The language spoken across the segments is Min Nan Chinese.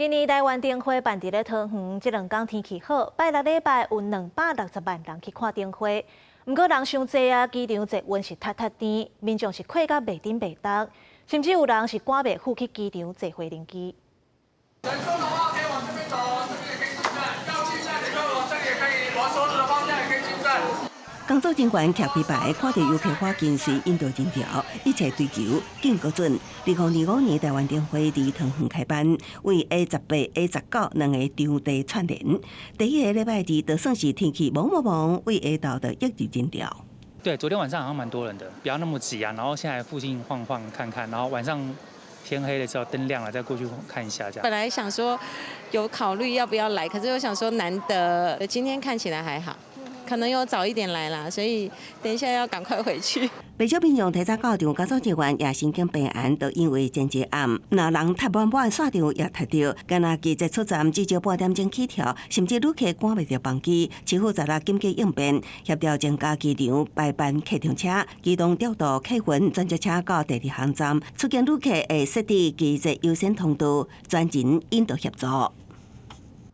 今年台灣燈會辦佇咧桃園，這兩工天氣好，拜六禮拜有260萬人去看燈會。毋過人傷濟啊，機場捷運是塞塞甜，民眾是困甲袂振袂動，甚至有人是趕袂赴去機場坐飛行機。人多的話可以往這邊走，這邊也可以進站，要進站的客往這裡也可以，往手指的方向也可以進站。工作人員徛開牌，看著遊客趕緊隨引導人潮，一切追求緊閣準。2025年台灣燈會佇桃園開辦，為 A18、A19兩個場地串聯。第一个禮拜二，就算是天氣濛濛濛，為下晝就湧入人潮。對，昨天晚上好像蠻多人的，不要那麼擠啊。然後現在附近晃晃看看，然後晚上天黑了之後燈亮了再過去看一下。這樣。本來想說有考慮要不要來，可是我想說難得，今天看起來還好。可能有早一點來啦，所以等一下要趕快回去。不少民眾提早到場，工作人員也神經平安，都因為前一暗，若人塞滿滿，線場也塞著，干焦機捷出站至少半點鐘起跳，甚至旅客趕袂著班機。市府昨日緊急應變，協調增加機場排班客場車，機動調度客運轉接車到第二航站，出境旅客會設置機捷優先通道，專人引導協助。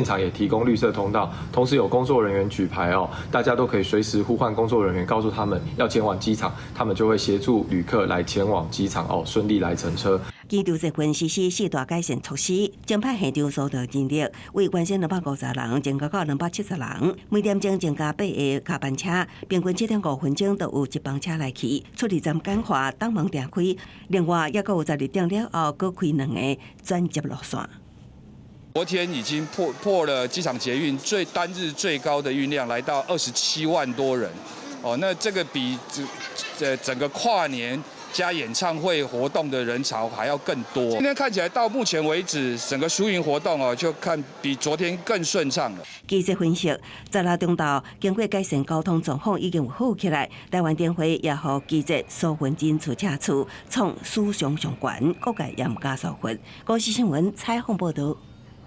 現場也提供綠色通道，同時有工作人員舉牌哦，大家都可以隨時呼喚工作人員，告訴他們要前往機場，他們就會協助旅客來前往機場哦，順利來乘車。機場捷運實施四大改善措施，增派現場疏導人力，為原先250人增加到270人，每點鐘增加八个加班車，平均7點5分鐘就有一班車來去。出入站簡化，擋門定開，另外猶閣有12點了後，閣開兩个轉接路線。昨天已經破了機場捷運最單日最高的運量，來到27萬多人。哦，那這個比這整個跨年加演唱會活動的人潮還要更多。今天看起來到目前為止，整個疏運活動哦，就看比昨天更順暢了。記者分析，昨日中晝經過改善交通狀況已經有好起來，台灣燈會也予機捷疏運人次車次創史上上懸，各界也毋敢疏忽。公視新聞採訪報導。